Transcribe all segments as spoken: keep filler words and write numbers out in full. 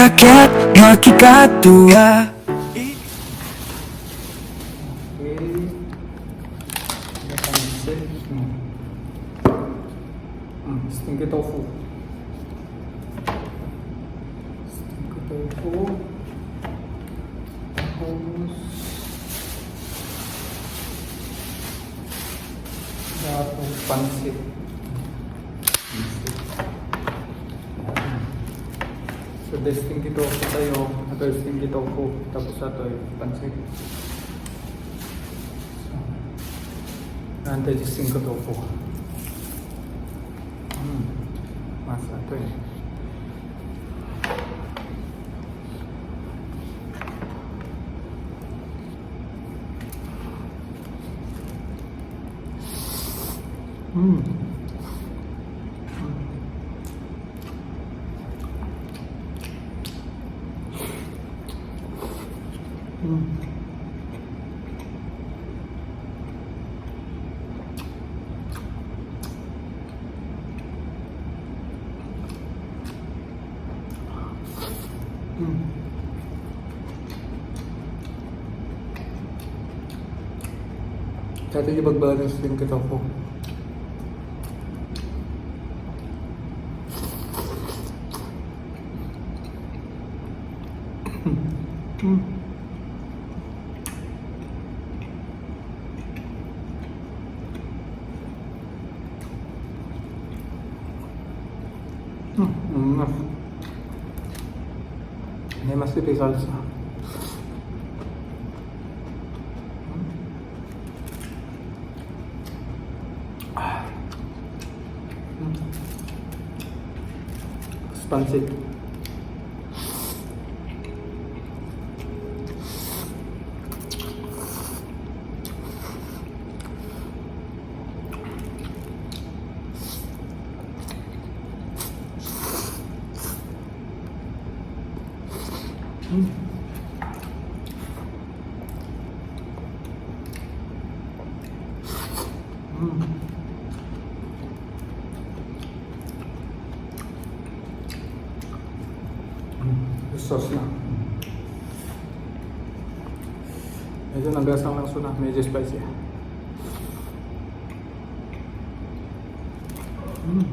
Ket nga kikadua. Okay. Napansit. Hmm. Hmm, stinky tofu. Stinky tofu. Tapos, tapos pansit. So, this stinky tofu tayo. Ito yung stinky tofu. Tapos ito yung pansit. Naan tayo sa stinky tofu. Hmm. Mas ito eh. Hmm. Hmm. Hmm. Dati yung pagbalas din kita ko. Hmm. Hmm, mm. May mas tipis salsa. Ah. Hmm. Pansit. Hmm. Mm. Mm. Sauce na. Medyo nagasang lang suna. Medyo spicy. Mm.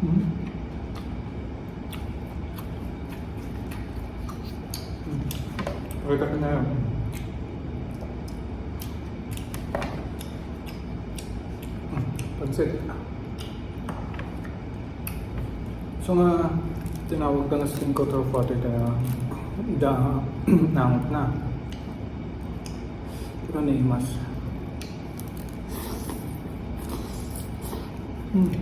Hmm. Hmm. Okay, tapos na yun. Hmm. Pansit. So nga, tinawag ka na skin control water kaya da, nangot na. Pero naimas. Hmm.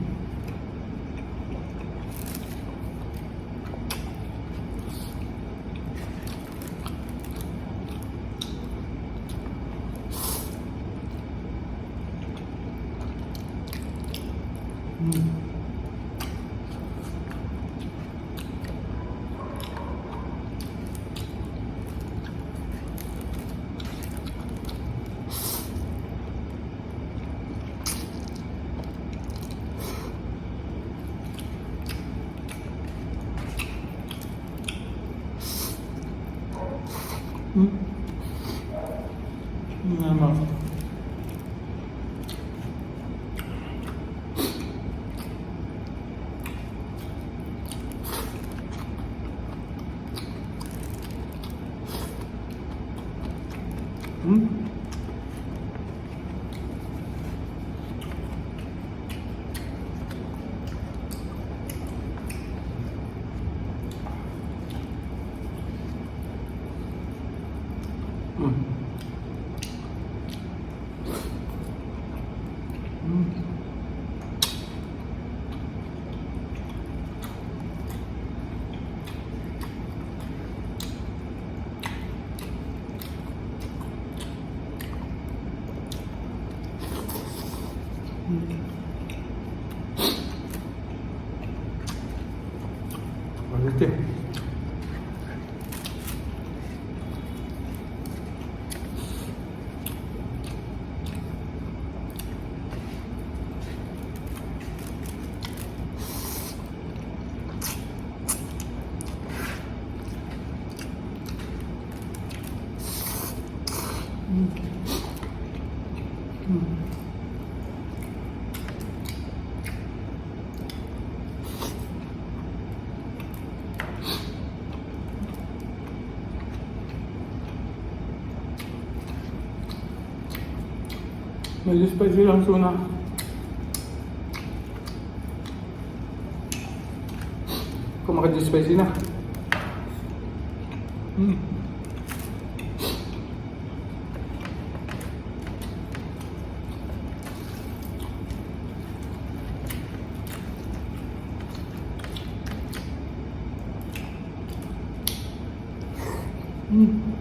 Hmm. Hmm. Ano? Hmm? Hmm. Hmm. Quality. Medyo spicy lang, Suna. Kung maka-spicy na. Mm. Mm.